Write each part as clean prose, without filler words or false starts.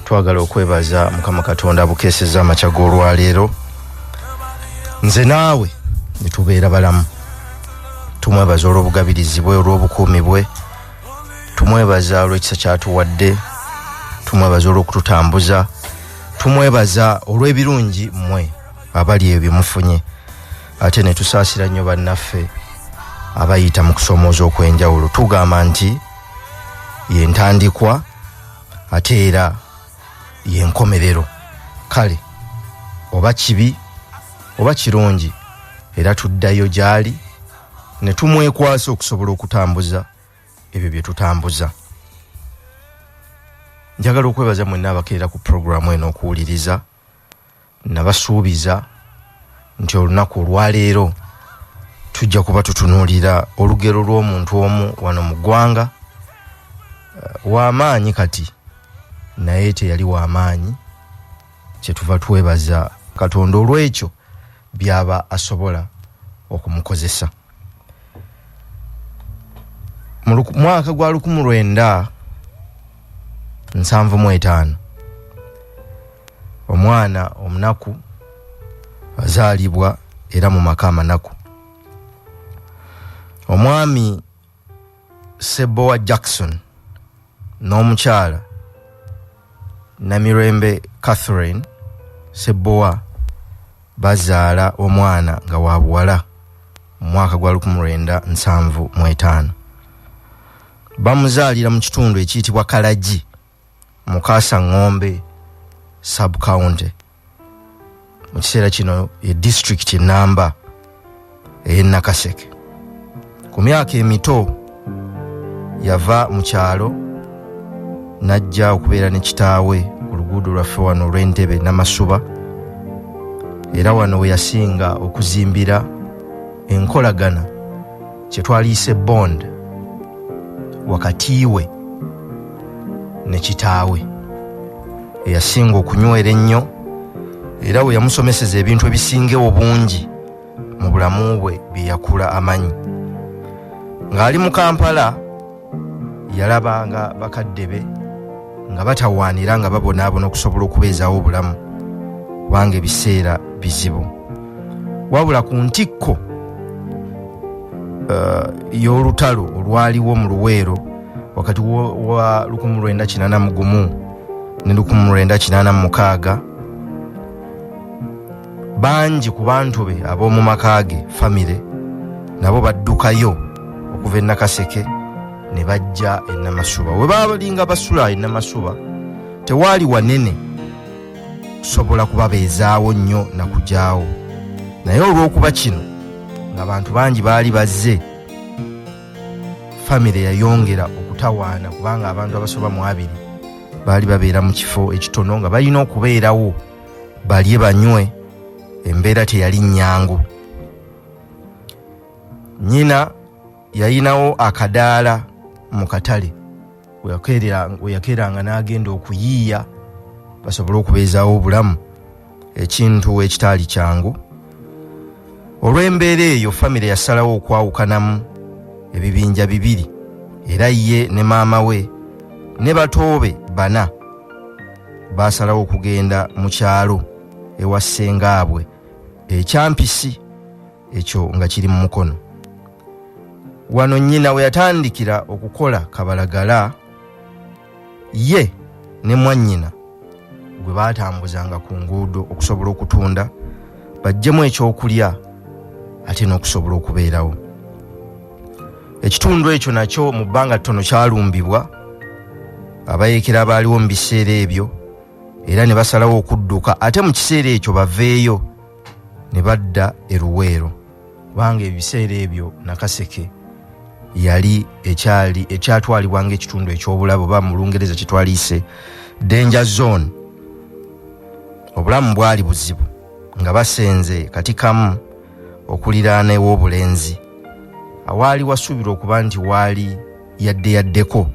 Twagala okwebaza Mukama Katonda abukeesezza amakya g'olwaleero, nze naawe ne tubeera balamu. Tumwebaza olw'obugabirizi bwe, olw'obukuumi bwe, tumwebaza olw'ekisa kyatuwadde, tumwebaza olw'okututambuza, tumwebaza olw'ebirungi mmwe abali ebyo mufunye, ate ne tusaasira nnyo bannaffe abayita mu kusoomooza okw'enjawulo. Tugamba nti yentandikwa ate era yenkomerero. Kale oba kibi oba kirungi, era tuddayo gy'ali ne tumwekwasa okusobola okutambuza ebyo bye tutambuza. Njagala okwebaza mwenna abakeera ku puroguramu eno okuwuliriza. Nabasuubiza nti olunaku olwaleero tujja kuba tutunuulira olugero lw'omuntu omu wano mu ggwanga, w'amaanyi kati naye teyali w'amaanyi, kyetuva twebaza Katonda olw'ekyo byaba asobola okumukozesa. Mu mwaka gwa 1975, omwana omunaku azaalibwa era mu maka amanaku. Omwami Sebowa Jackson n'omukyala Namirembe Catherine Sebowa bazaala omwana nga wa buwala mu mwaka gwa 1975. Bamuzaalira mu kitundu ekiyitibwa Kalagi mu Kaasa Ng'ombe sub county. Mu kiseera kino ye disitulikiti enamba ey'e Nakaseke. Ku myaka emito yava mu kyalo n'ajja okubeera ne kitaawe ku luguudo lwaffe wano olw'Entebe Namasuba, era wano we yasinga okuzimbira enkolagana kye twaliyise bond wakati we ne kitaawe, eyasinga okunywera ennyo, era we yamusomeseza ebintu ebisingewo bungi mu bulamu bwe bye yakula amanyi. Ng'ali mu Kampala yalabanga bakadde be nga batawaanira, nga babonaabona okusobola okubeezaawo obulamu, kubanga ebiseera bizibu. Wabula ku ntikko y'olutalo olwaliwo mu Luweero wakati wa 1981 ne 1986, bangi ku bantu be ab'omu maka ge, famire, nabo baddukayo okuva e Nakaseke ne bajja e Namasuba. We balinga basula e Namasuba tewaali wanene kusobola kubabeezaawo nnyo na kujaawo, naye olw'okuba kino ng'abantu bangi baali bazze, famire yayongera okutawaana, kubanga abantu abasoba mu 20 baali babeera mu kifo ekitono nga balina okubeerawo balye banywe. Embeera teyali nnyangu. Nnyina yayinawo akadaala mu katale we yakeeranga n'agenda okuyiiya basobole okubeezaawo obulamu, ekintu ekitaali kyangu. Olw'embeera eyo famire yasalawo okwawukanamu ebibinja bibiri, era ye ne maama we ne batoobe bana baasalawo okugenda mu kyalo ewa ssengaabwe ekyampisi, ekyo nga kiri mu Mukono. Wano nnyina we yatandikira okukola kabalagala, ye ne mwannyina gwe baatambuzanga ku nguudo okusobola okutunda baggyemu ekyokulya ate n'okusobola okubeerawo. Ekitundu ekyo nakyo mu bbanga ttono kyalumbibwa abayeekera abaaliwo mu biseera ebyo, era ne basalawo okudduka ate mu kiseera ekyo baveeyo ne badda e Luweero, kubanga ebiseera ebyo Nakaseke yali ekyali ekyatwalibwa ng'ekitundu eky'obulabe, oba mu Lungereza kyetwaliise danger zone. Obulamu bwali buzibu nga basenze Katikamu okuliraana ew'obulenzi awaali wasuubirwa okuba nti waali yadde yaddeko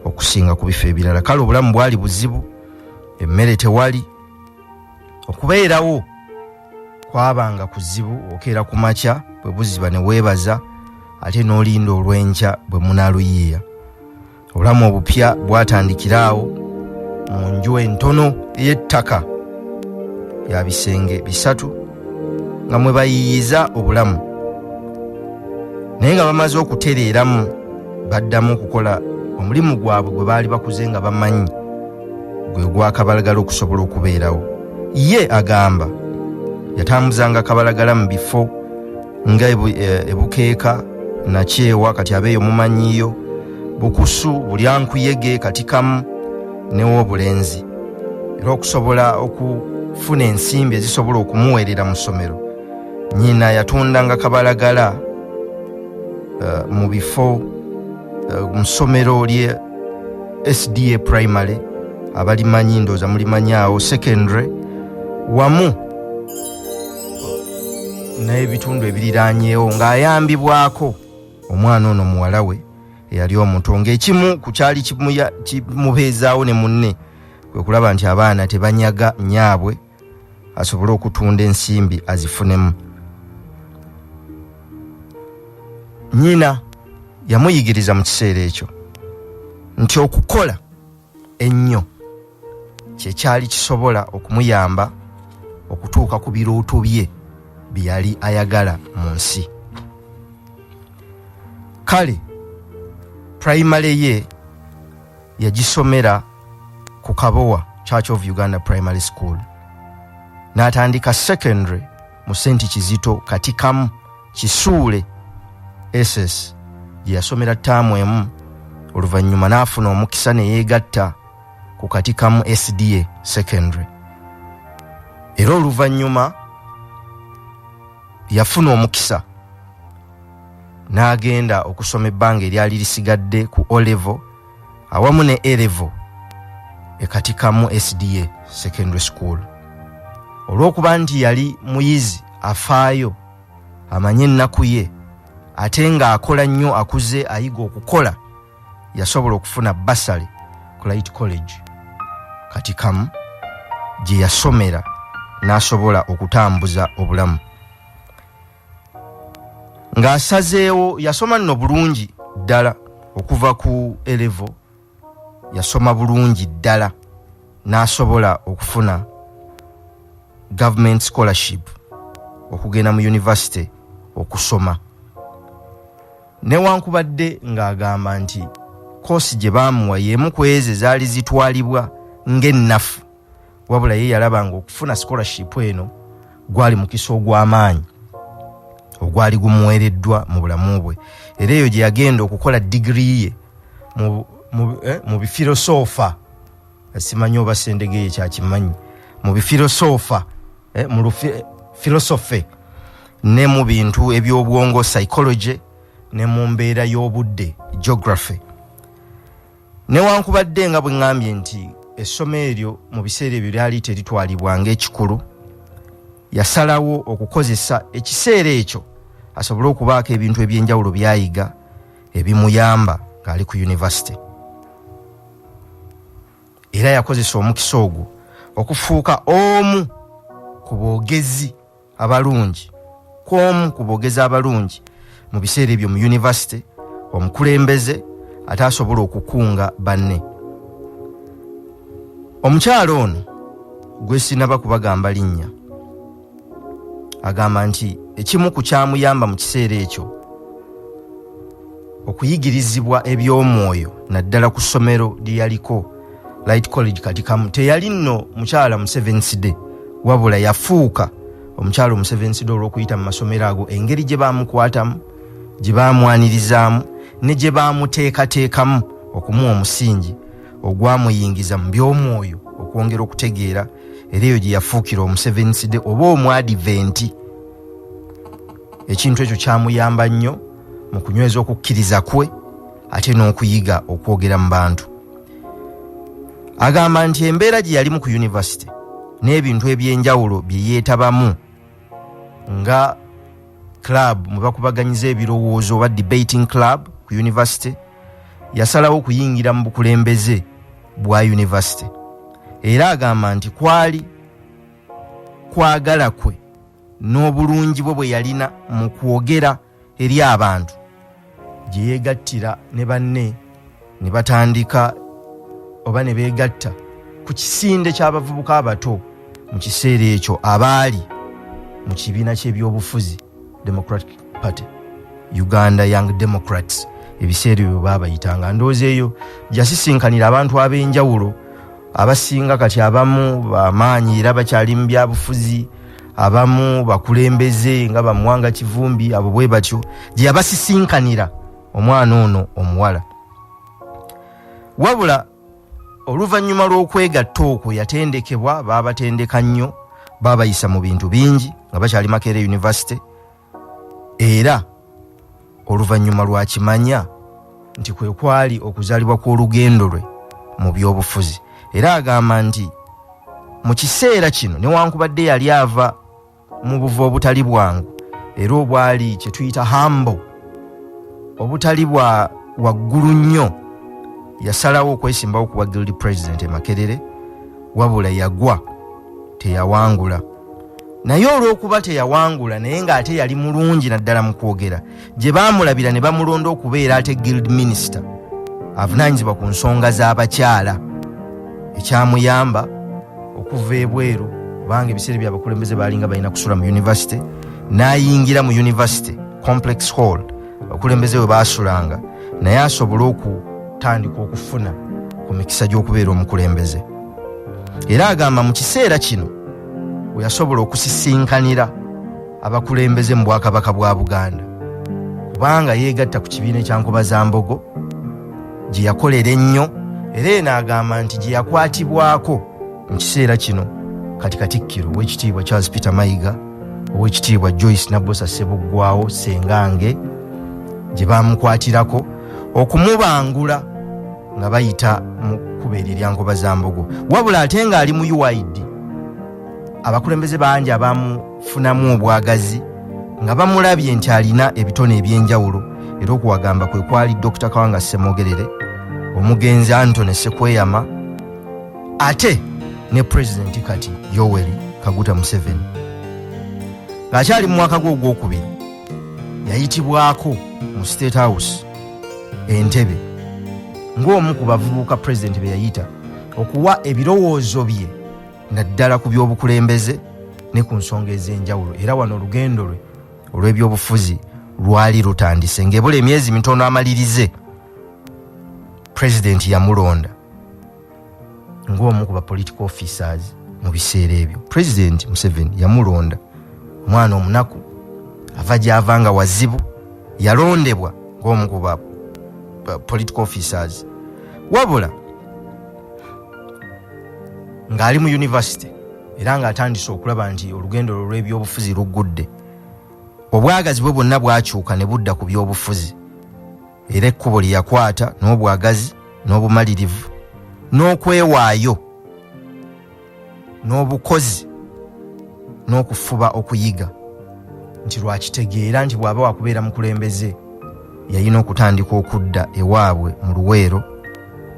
okusinga ku bifo ebirala. Kale obulamu bwali buzibu, emmere tewali, okubeerawo kwabanga kuzibu. Okeera ku makya bwe buziba ne weebaza, ate n'olinda olw'enkya bwe munaaluyiiya. Obulamu obupya bwatandikira awo. mu nju entono ey'ettaka ya bisenge bisatu nga mwe bayiiyiza obulamu. Naye nga bamaze okutereeramu, baddamu okukola omulimu gwabwe gwe baali bakuze nga bamanyi, gwe gwa kabalagala okusobola okubeerawo. Ye agamba yatambuzanga kabalagala mu bifo nga Ebukeeka, Nakyewa, kati abeeyo mumanyiiyo, Bukusu, Bulyankuyege, Katikamu ne W'obulenzi. Era okusobola okufuna ensimbi ezisobola okumuweerera mu ssomero, nnyina yatundanga kabalagala mu bifo mu ssomero lye SDA Primary, abalimanyi ndowooza mulimanyi awo, secondary, wamu n'ebitundu ebiriranyeewo, ng'ayambibwako omwana ono muwala we eyali omuto. Ng'ekimu ku kyali kimubeezaawo ne munne kwe kulaba nti abaana tebanyaga nnyaabwe, asobole okutunda ensimbi azifunemu. Nnyina yamuyigiriza mu kiseera ekyo nti okukola ennyo kye kyali kisobola okumuyamba okutuuka ku birooto bye bye yali ayagala mu nsi. Kale primary ye yagisomera ku Kabowa Church of Uganda Primary School, n'atandika secondary mu St Kizito Katikamu Kisuule SS, gye yasomera ttaamu emu. Oluvannyuma n'afuna omukisa ne yeegatta ku Katikamu SDA Secondary, era oluvannyuma yafuna omukisa n'agenda okusoma ebbanga eryali lisigadde ku O level awamu ne A level e Katikamu SDA Secondary School. Olw'okuba nti yali muyizi afaayo, amanye ennaku ye, ate ng'akola nnyo, akuze ayiga okukola, yasobola okufuna bursary ku Light College Katikamu gye yasomera n'asobola okutambuza obulamu ng'asazeewo. Yasoma nno bulungi ddala okuva ku A level, yasoma bulungi ddala n'asobola okufuna government scholarship okugenda mu university okusoma, newankubadde ng'agamba nti koosi gye baamuwa y'emu ku ezo ezaali zitwalibwa ng'ennafu. Wabula ye yalaba nga okufuna scholarship eno gwali mukisa ogw'amaanyi ogwali gumuweereddwa mu bulamu bwe, era eyo gye yagenda okukola digiri ye mu bifilosofa. Simanyi oba Sendege kyakimanyi, mu bifilosofa, mu philosophy ne mu bintu ebyobwongo, psychology, ne mu mbeera y'obudde, geography. Newankubadde nga bwe ŋŋambye nti essomo eryo mu biseera ebyo lyali teritwalibwa ng'ekikulu, yasalawo okukozesa ekiseera ekyo asobole okubaako ebintu ebyenjawulo by'ayiga ebimuyamba ng'ali ku university. Era yakozesa omukisa ogwo okufuuka omu ku boogezi abalungi, kwomu ku boogezi abalungi mu biseera ebyo mu university, omukulembeze ate asobola okukunga banne. Omukyalo ono gwe sinaba kubagamba linnya agamba nti ekimu ku kyamuyamba mu kiseera ekyo okuyigirizibwa eby'omwoyo, naddala ku ssomero lye yaliko, Light College Katikamu, teyali nno mukyala mu Seventh Day, wabula yafuuka omukyala omu Seventh Day olw'okuyita mu masomero ago, engeri gye baamukwatamu, gye baamwanirizaamu ne gye baamuteekateekamu okumuwa omusingi ogwamuyingiza mu by'omwoyo okwongera okutegeera, era eyo gye yafuukira omu Seventh Day oba omwadiventi. Ekintu ekyo kyamuyamba nnyo mu kunyweza okukkiriza kwe ate n'okuyiga okwogera mu bantu. Agamba nti embeera gye yalimu ku yunivasite n'ebintu ebyenjawulo bye yeetabamu nga club mwe bakubaganyiza ebirowoozo oba debating club ku yunivasite, yasalawo okuyingira mu bukulembeze bwa yunivasite. Era agamba nti kwali kwagala kwe n'obulungi bwe bwe yalina mu kwogera eri abantu gye yeegattira ne banne ne batandika oba ne beegatta. ku kisinde ky'abavubuka abato mu kiseera ekyo abaali mu kibiina ky'ebyobufuzi Democratic Party, Uganda Young Democrats, ebiseera ebyo baabayitanga. Ndowooza eyo gyasisinkanira abantu ab'enjawulo abasinga kati abamu bamaanyi era bakyali mu byabufuzi, abamu bakulembeze nga Bamuwanga Kivumbi, abo bwe batyo gye yabasisinkanira omwana ono omuwala. Wabula oluvannyuma lw'okwegatta okwo yatendekebwa, baabatendeka nnyo, baabayisa mu bintu bingi nga bakyali Makerere University, era oluvannyuma lwakimanya nti kwe kwali okuzaalibwa kw'olugendo lwe mu by'obufuzi. Era agamba nti mu kiseera kino newankubadde yali ava mu buvo obutali bwangu era obwali kye tuyita hambo, obutali bwa waggulu nnyo, yasalawo okwesimbawo kuwa guild president e Makerere, wabula yagwa teyawangula. Naye olw'okuba teyawangula naye ng'ate yali mulungi naddala mu kwogera, gye baamulabira ne bamulonda okubeera ate guild minister avunaanyizibwa ku nsonga z'abakyala, ekyamuyamba okuva ebweru kubanga ebiseera byabakulembeze baalinga balina kusula mu university, n'ayingira mu university complex hall abakulembeze we baasulanga, naye asobole okutandika okufuna ku mikisa gy'okubeera omukulembeze. Era agamba mu kiseera kino we yasobola okusisinkanira abakulembeze mu bwakabaka bwa Buganda, kubanga yeegatta ku kibiina ekya Nkobazambogo gye yakolera ennyo, era eno agamba nti gye yakwatibwako mu kiseera kino kati Katikkiro Owekitiibwa Charles Peter Mayiga, Owekitiibwa Joyce Nabbosa Ssebuggwawo Ssengange, gye bamukwatirako okumubangula nga bayita mu kkubo eryo erya Nkobazambogo. Wabula ate ng'ali mu UYD, abakulembeze bangi abamufunamu obwagazi nga bamulabye nti alina ebitone eby'enjawulo, era okuwagamba kwe kwali Dr. Kawanga Ssemogerere, omugenzi Anthony Sekweyama, ate ne pulezidenti kati Yoweri Kaguta Museveni. Ng'akyali mu mwaka gwe ogwokubiri yayitibwako mu State House Entebbe ng'omu ku bavubuka pulezidenti be yayita okuwa ebirowoozo bye naddala ku by'obukulembeze ne ku nsonga ez'enjawulo. Era wano olugendo lwe olw'ebyobufuzi lwali lutandise ng'ebula emyezi mitono amalirize. Pulezidenti yamulonda ng'omu ku ba political officers mu biseera ebyo. Pulezidenti Museveni yamulonda, omwana omunaku ava gy'ava nga wazibu, yalondebwa ng'omu ku ba political officers. Wabula ng'ali mu university era ng'atandise okulaba nti olugendo lwe olw'ebyobufuzi luggudde, obwagazi bwe bwonna bwakyuka ne budda ku byobufuzi, era ekkubo lye yakwata n'obwagazi n'obumalirivu n'okwewaayo n'obukozi n'okufuba okuyiga nti lwakitegeera nti bw'aba wakubeera mukulembeze yalina okutandika okudda ewaabwe mu Luweero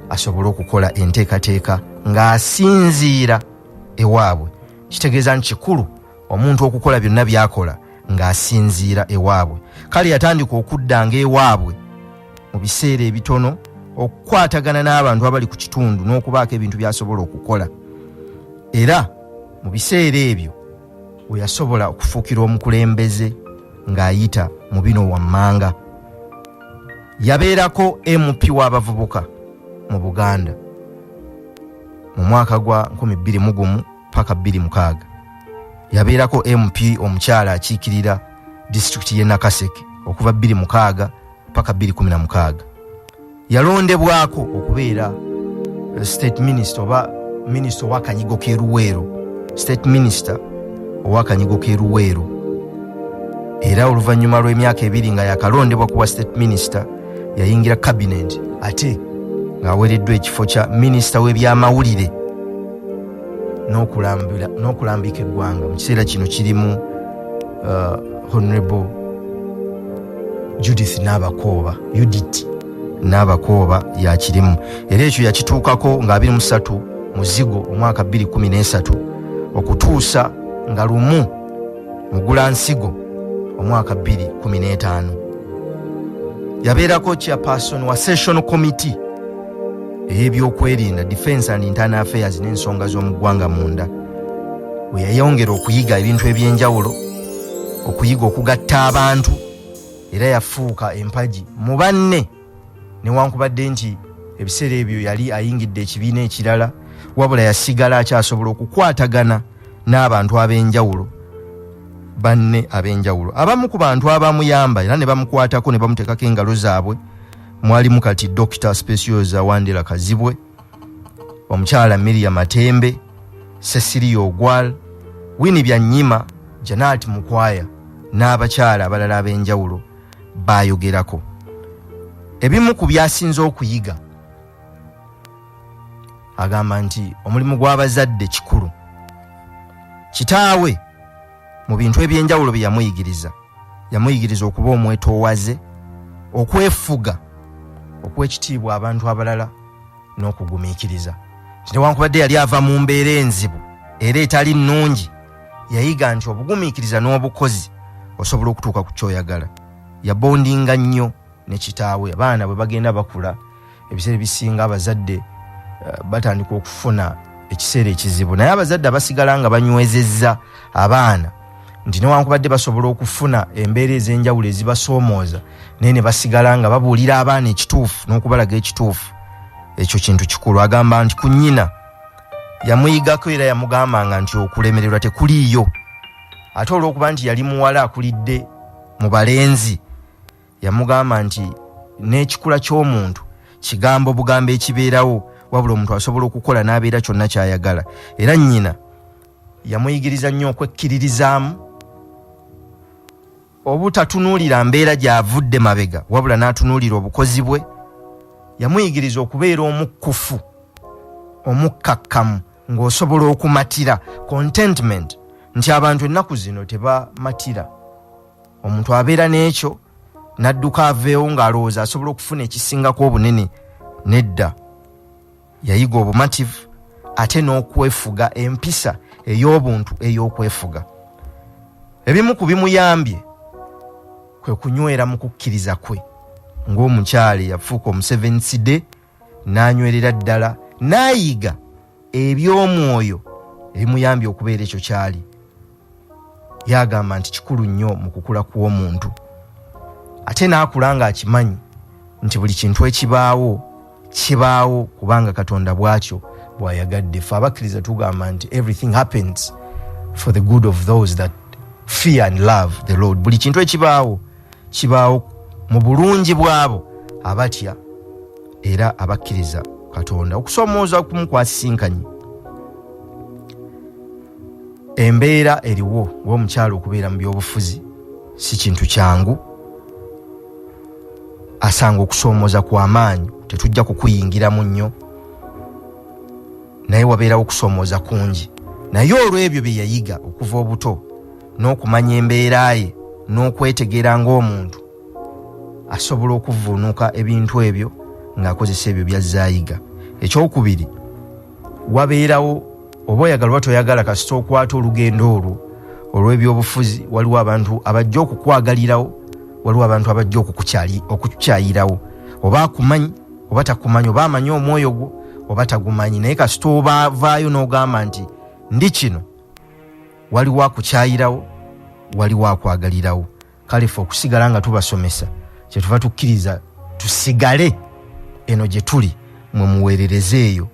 asobole okukola enteekateeka ng'asinziira ewaabwe. Kitegeeza nti kikulu omuntu okukola byonna by'akola ng'asinziira ewaabwe. Kale yatandika okuddanga ewaabwe mu biseera ebitono okukwatagana n'abantu abali ku kitundu n'okubaako ebintu by'asobola okukola, era mu biseera ebyo we yasobola okufuukira omukulembeze ng'ayita mu bino wammanga. Yabeerako MP w'abavubuka mu Buganda mu mwaka gwa 2001 paka 2006. Yabeerako MP omukyala akiikirira disitulikiti y'e Nakaseke okuva 2006 paka 2016. Yalondebwako okubeera state minister oba minisita ow'akanyigo k'e Luweero, state minister ow'akanyigo k'e Luweero. Era oluvannyuma lw'emyaka 2 nga yakalondebwa kuwa state minister, yayingira cabinet ate ng'aweereddwa ekifo kya minisita w'ebyamawulire n'okulambika eggwanga. Mu kiseera kino kirimu Honorable Judith Nabakooba, Judith Nabakooba yakirimu, era ekyo yakituukako nga 23 Muzigo omwaka 2013 okutuusa nga 1 Mugulansigo omwaka 2015. Yabeerako chairperson wa session committee Ey'ebyokwerinda, Defense and Internal Affairs, n'ensonga z'omu ggwanga munda, we yayongera okuyiga ebintu eby'enjawulo, okuyiga okugatta abantu, era yafuuka empagi mu banne. Newankubadde nti ebiseera ebyo yali ayingidde ekibiina ekirala, wabula yasigala akyasobola okukwatagana n'abantu ab'enjawulo, banne ab'enjawulo. Abamu ku bantu abamuyamba era ne bamukwatako ne bamuteekako engalo zaabwe mwalimu kati Dr Specioza Wandera Kazibwe, omukyala Miria Matembe, Cecilia Ogwal, Winnie Byanyima, Janat Mukwaya n'abakyala abalala ab'enjawulo bayogerako. Ebimu ku byasinze okuyiga, agamba nti omulimu gw'abazadde kikulu. Kitaawe mu bintu eby'enjawulo bye yamuyigiriza, yamuyigiriza okuba omwetoowaze, okwefuga, okuwa ekitiibwa abantu abalala n'okugumiikiriza. Nti newankubadde yali ava mu mbeera enzibu era etali nnungi, yayiga nti obugumiikiriza n'obukozi osobola okutuuka ku kyoyagala. Yabondinga nnyo ne kitaawe. Abaana bwe bagenda bakula, ebiseera ebisinga abazadde batandika okufuna ekiseera ekizibu, naye abazadde abasigala nga banywezezza abaana nti newankubadde basobola okufuna embeera ez'enjawulo ezibasoomooza, naye ne basigala nga babuulira abaana ekituufu n'okubalaga ekituufu, ekyo kintu kikulu. Agamba nti ku nnyina yamuyigako era yamugambanga nti okulemererwa tekuliiyo. Ate olw'okuba nti yali muwala akulidde mu balenzi, yamugamba nti n'ekikula ky'omuntu kigambo bugambo ekibeerawo, wabula omuntu asobola okukola n'abeera kyonna ky'ayagala. Era nnyina yamuyigiriza nnyo okwekkiririzaamu, obutatunuulira mbeera gy'avudde mabega, wabula n'atunuulira obukozi bwe. Yamuyigiriza okubeera omukkufu, omukkakkamu, ng'osobola okumatira, contentment, nti abantu ennaku zino tebamatira. Omuntu abeera n'ekyo n'adduka aveewo ng'alowooza asobola okufuna ekisingako obunene. Nedda, yayiga obumativu ate n'okwefuga, empisa ey'obuntu ey'okwefuga. Ebimu ku bimuyambye kwe kunywera mu kukkiriza kwe ng'omukyala eyafuuka omuseventh-day, n'anywerera ddala n'ayiga eby'omwoyo ebimuyambye okubeera ekyo kyali. Yagamba nti kikulu nnyo mu kukula kw'omuntu, ate n'akula ng'akimanyi nti buli kintu ekibaawo kibaawo kubanga Katonda bw'atyo bw'ayagadde. Ffe abakkiriza tugamba nti everything happens for the good of those that fear and love the Lord. Buli kintu ekibaawo kibaawo mu bulungi bw'abo abatya era abakkiriza Katonda. Okusoomooza kumu kwasisinkanye embeera eriwo ng'omukyala okubeera mu byobufuzi si kintu kyangu. Asanga okusoomooza kw'amaanyi, tetujja kukuyingiramu nnyo, naye wabeerawo okusoomooza kungi. Naye olw'ebyo bye yayiga okuva obuto n'okumanya embeera ye n'okwetegeera ng'omuntu, asobola okuvvuunuka ebintu ebyo ng'akozesa ebyo by'azze ayiga. Ekyokubiri, wabeerawo oba oyagala oba toyagala, kasita okwata olugendo olwo olw'ebyobufuzi, waliwo abantu abajja okukwagalirawo, waliwo abantu abajja okukukyayirawo, oba akumanyi oba takumanyi, oba amanyi omwoyo gwo oba tagumanyi. Naye kasita obavaayo n'ogamba nti ndi kino, waliwo akukyayirawo, waliwo akwagalirawo. Kale ffe okusigala nga tubasomesa, kyetuva tukkiriza tusigale eno gye tuli, mwe muweerereze eyo,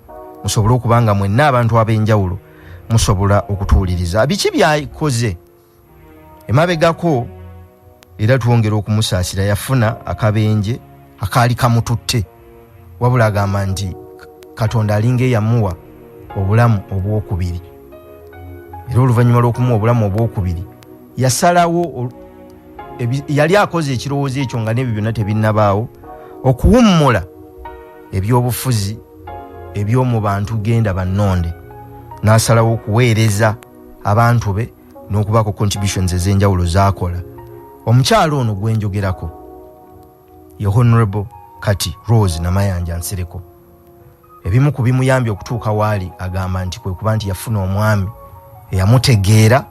musobole okuba nga mwenna abantu ab'enjawulo musobola okutuwuliriza. Biki byakoze emabegako? Era twongera okumusaasira, yafuna akabenje akaali kamututte, wabula agamba nti Katonda alinga eyamuwa obulamu obwokubiri. Era oluvannyuma lw'okumuwa obulamu obwokubiri, yasalawo, yali akoze ekirowoozo ekyo nga n'ebyo byonna tebinnabaawo, okuwummula ebyobufuzi eby'omu bantu genda bannonde, n'asalawo okuweereza abantu be n'okubaako contributions ez'enjawulo z'akola. Omukyala ono gwenjogerako ye Honorable kati Rose Namayanja Nsereko. Ebimu ku bimuyambye okutuuka waali, agamba nti kwe kuba nti yafuna omwami eyamutegeera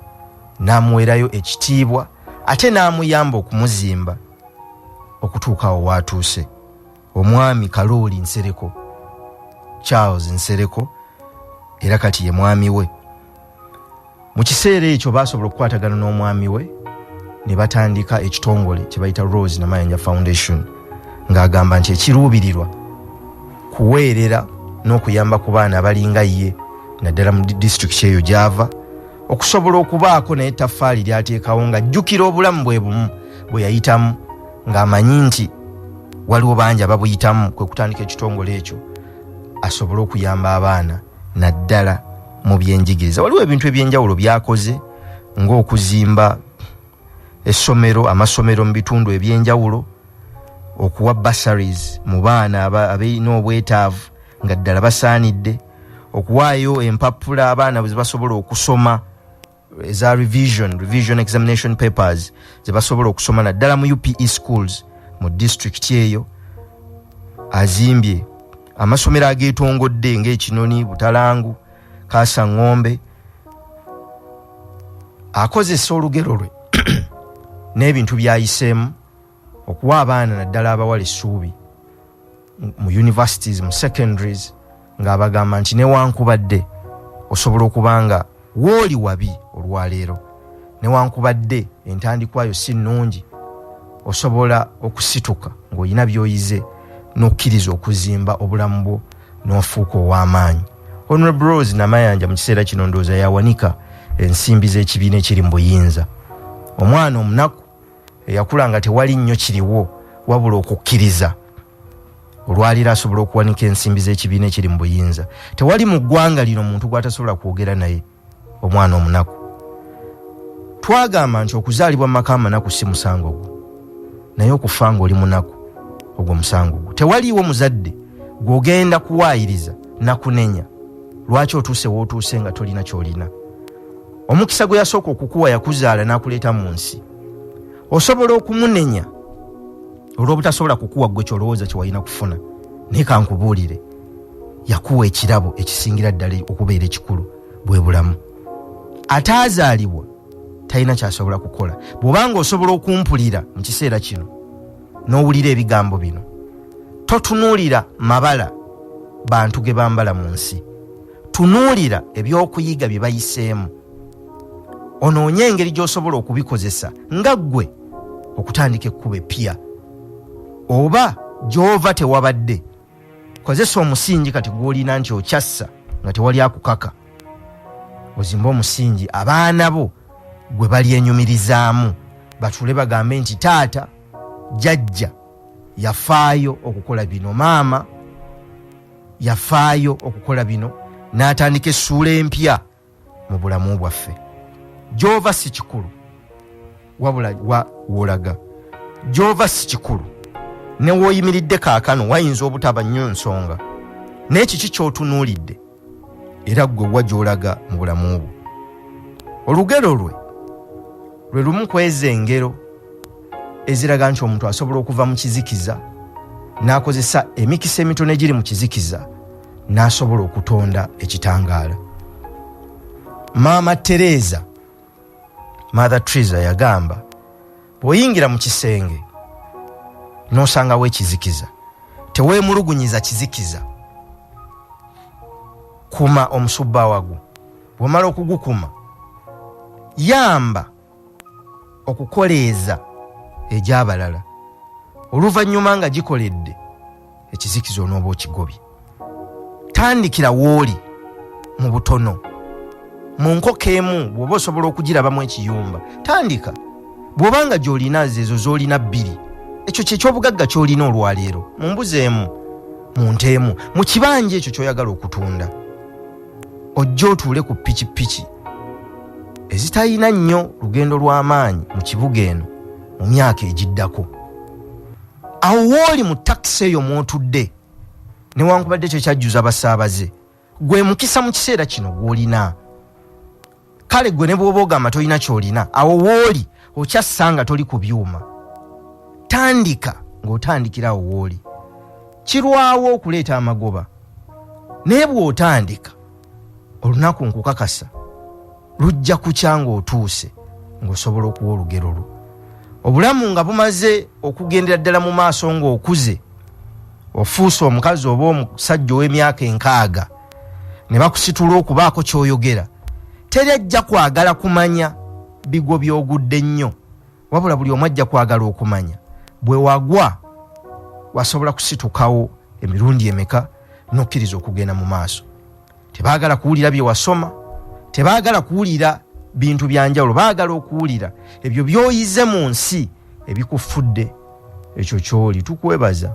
n'amuweerayo ekitiibwa, ate n'amuyamba okumuzimba okutuuka awo waatuuse. Omwami Kalooli Nsereko Charles Nsereko, era kati ye mwami we. Mu kiseera ekyo baasobola okukwatagana n'omwami we ne batandika ekitongole kye bayita Rose Namayanja Foundation, ng'agamba nti ekiruubirirwa kuweerera n'okuyamba ku baana abalinga ye naddala mu disitulikiti eyo gy'ava, okusobola okubaako naye ettaffaali ly'ateekawo ng'ajjukira obulamu bwe bumu bwe yayitamu, ng'amanyi nti waliwo bangi ababuyitamu, kwe kutandika ekitongole ekyo asobole okuyamba abaana naddala mu byenjigiriza. Waliwo ebintu eby'enjawulo by'akoze ng'okuzimba essomero, amasomero mu bitundu eby'enjawulo, okuwa bursaries mu baana abalina obwetaavu nga ddala basaanidde, okuwaayo empapula abaana bwe basobola okusoma eza revision examination papers ze basobola okusoma naddala mu UPE schools mu disitulikiti eyo. Azimbye amasomero ageetongodde ng'Ekinoni, Butalangu, Kaasa Ng'ombe. Akozesa olugero lwe n'ebintu by'ayiseemu okuwa abaana naddala abawala essuubi mu universities, mu secondaries, ng'abagamba nti newankubadde osobola okuba nga wooli wabi olwaleero, newankubadde entandikwayo si nnungi, osobola okusituka ng'olina by'oyize n'okkiriza okuzimba obulamu bwo n'ofuuka ow'amaanyi. Honorable Rose Namayanja mu kiseera kino ndowooza yawanika ensimbi z'ekibiina ekiri mu buyinza. Omwana omunaku eyakula nga tewali nnyo kiriwo wabula okukkiriza, olwaliro asobola okuwanika ensimbi z'ekibiina ekiri mu buyinza. Tewali mu ggwanga lino muntu gw'atasobola kwogera naye. Omwana omunaku, twagamba nti okuzaalibwa mu maka amanaku si musango gwo, naye okufa ng'oli munaku ogwo musango gwo. Tewaliiwo muzadde gw'ogenda kuwaayiriza nakunenya lwaki otuuse w'otuuse nga tolina ky'olina. Omukisa gwe yasooka okukuwa, yakuzaala n'akuleeta mu nsi. Osobola okumunenya olw'obutasobola kukuwa ggwe ky'olowooza kye walina kufuna, naye kankubuulire, yakuwa ekirabo ekisingira ddala okubeera ekikulu, bwe bulamu. Ataazaalibwa talina kyasobola kukola. Bw'obanga osobola okumpulira mu kiseera kino n'owulira ebigambo bino, totunuulira mabala bantu ge bambala mu nsi, tunuulira ebyokuyiga bye bayiseemu, onoonye engeri gy'osobola okubikozesa nga ggwe okutandika ekkubo epya. Oba gy'ova tewabadde, kozesa omusingi kati gw'olina nti okyassa nga tewali akukaka, ozimbe omusingi abaana bo gwe balyenyumirizaamu, batuule bagambe nti taata, jjajja yafaayo okukola bino, maama yafaayo okukola bino, n'atandika essuula empya mu bulamu bwaffe. Gy'ova si kikulu, wabula wa w'olaga. Gy'ova si kikulu, ne w'oyimiridde kaakano wayinza obutaba nnyo nsonga, naye kiki ky'otunuulidde era ggwe wa gy'olaga mu bulamu bwo. Olugero lwe lwe lumu ku ezo engero eziraga nti omuntu asobola okuva mu kizikiza n'akozesa emikisa emitono egiri mu kizikiza n'asobola okutonda ekitangaala. Maama Teresa, Mother Teresa, yagamba, bw'oyingira mu kisenge n'osangawo ekizikiza, teweemulugunyiza kizikiza, kuma omusubbaawa gwo. Bw'omala okugukuma, yamba okukoleeza egy'abalala. Oluvannyuma nga gikoledde, ekizikiza onooba okigobye. Tandikira w'oli mu butono, mu nkoko emu bw'oba osobola okugirabamu ekiyumba, tandika. Bw'oba nga gy'olina ezo z'olina bbiri, ekyo kye ky'obugagga ky'olina olwaleero, mu mbuzi emu, mu nte emu, mu kibanja ekyo ky'oyagala okutunda, ojje otuule ku pikipiki ezitalina nnyo lugendo lw'amaanyi mu kibuga eno mu myaka egiddako. Awo w'oli mu takisi eyo mw'otudde, newankubadde kyekyajjuza abasaabaze, gwe mukisa mu kiseera kino gw'olina. Kale gwe ne bw'oba ogamba tolina ky'olina, awo w'oli okyassa nga toli ku byuma, tandika ng'otandikira awo w'oli. Kirwawo okuleeta amagoba, naye bw'otandika olunaku nkukakasa lujja kukya ng'otuuse ng'osobola okuwa olugero lwo. Obulamu nga bumaze okugendera ddala mu maaso ng'okuze, Ofuuse omukazi oba omusajja ow'emyaka 60 ne bakusitula okubaako ky'oyogera, teri ajja kwagala kumanya bigwo by'ogudde nnyo, wabula buli omu ajja kwagala okumanya bwe wagwa wasobola kusitukawo emirundi emeka n'okkiriza okugenda mu maaso. Tebaagala kuwulira bye wasoma, tebaagala kuwulira bintu bya njawulo, baagala okuwulira ebyo by'oyize mu nsi ebikufudde ekyo ky'oli. Tukwebaza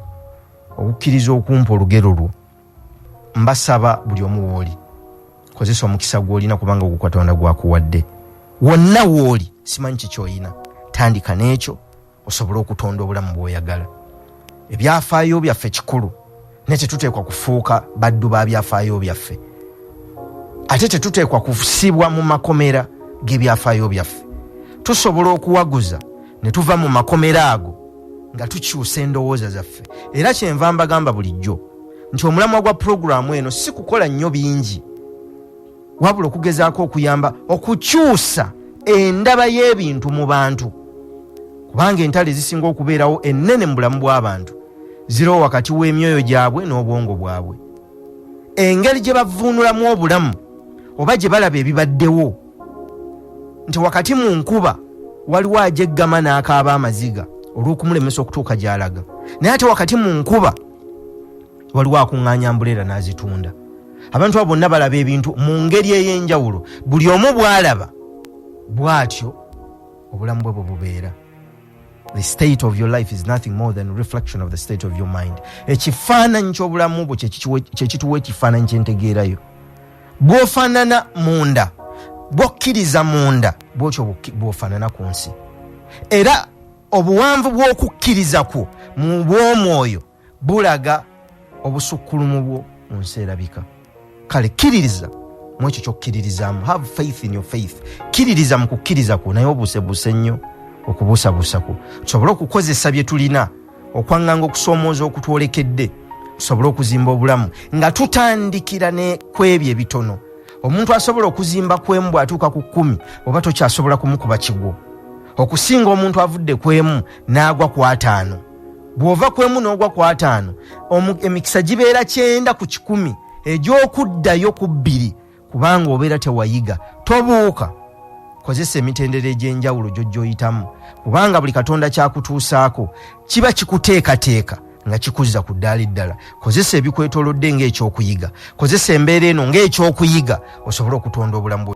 okukkiriza okumpa olugero lwo. Mbasaba buli omu w'oli, kozesa omukisa gw'olina, kubanga ogwo Katonda gwakuwadde. Wonna w'oli, simanyi kiki oyina, tandika n'ekyo osobole okutonda obulamu bw'oyagala. Ebyafaayo byaffe kikulu, naye tetuteekwa kufuuka baddu ba byafaayo byaffe, ate tetuteekwa kusibwa mu makomera g'ebyafaayo byaffe. Tusobola okuwaguza ne tuva mu makomera ago nga tukyusa endowooza zaffe. Era kyenva mbagamba bulijjo nti omulamwa gwa pulogulaamu eno si kukola nnyo bingi, wabula okugezaako okuyamba okukyusa endaba y'ebintu mu bantu, kubanga entalo ezisinga okubeerawo ennene mu bulamu bw'abantu ziriwo wakati w'emyoyo gyabwe n'obwongo bwabwe. Engeri gye bavuunulamu obulamu oba gye balaba ebibaddewo, nti wakati mu nkuba waliwo ajeggama n'akaaba amaziga olw'okumulemesa okutuuka gy'alaga, naye ate wakati mu nkuba waliwo akuŋŋaanya mbuleera n'azitunda. Abantu abo bonna balaba ebintu mu ngeri ey'enjawulo, buli omu bw'alaba bw'atyo obulamu bwe bwe bubeera. The state of your life is nothing more than a reflection of the state of your mind. Ekifaananyi ky'obulamu bwo kye kituwa ekifaananyi ky'entegeerayo. Bw'ofaanana munda, bw'okkiriza munda, bw'otyo bw'ofaanana ku nsi. Era obuwanvu bw'okukkiriza kwo mu bw'omwoyo bulaga obusukkulumu bwo mu nsi erabika. Kale kkiririza mu ekyo ky'okkiririzaamu. Have faith in your faith. Kkiririza mu kukkiriza kwo, naye obuusebuuse nnyo okubuusabuusa kwo, tusobole okukozesa bye tulina okwaŋŋanga okusoomooza okutwolekedde, tusobole okuzimba obulamu nga tutandikira ne ku ebyo ebitono. Omuntu asobola okuzimba ku emu bw'atuuka ku 10 oba tokyasobola kumukuba kigwo, okusinga omuntu avudde ku emu n'agwa ku 50. Bw'ova ku emu n'ogwa ku 50, emikisa gibeera 90 ku 100 egy'okuddayo ku 2, kubanga obeera tewayiga. Tobuuka, kozesa emitendera egy'enjawulo gy'ojja oyitamu, kubanga buli Katonda kyakutuusaako kiba kikuteekateeka nga kikuzza ku ddaala eddala. Kozesa ebikwetoolodde ng'ekyokuyiga, kozesa embeera eno ng'ekyokuyiga, osobole okutonda obulamu bwo.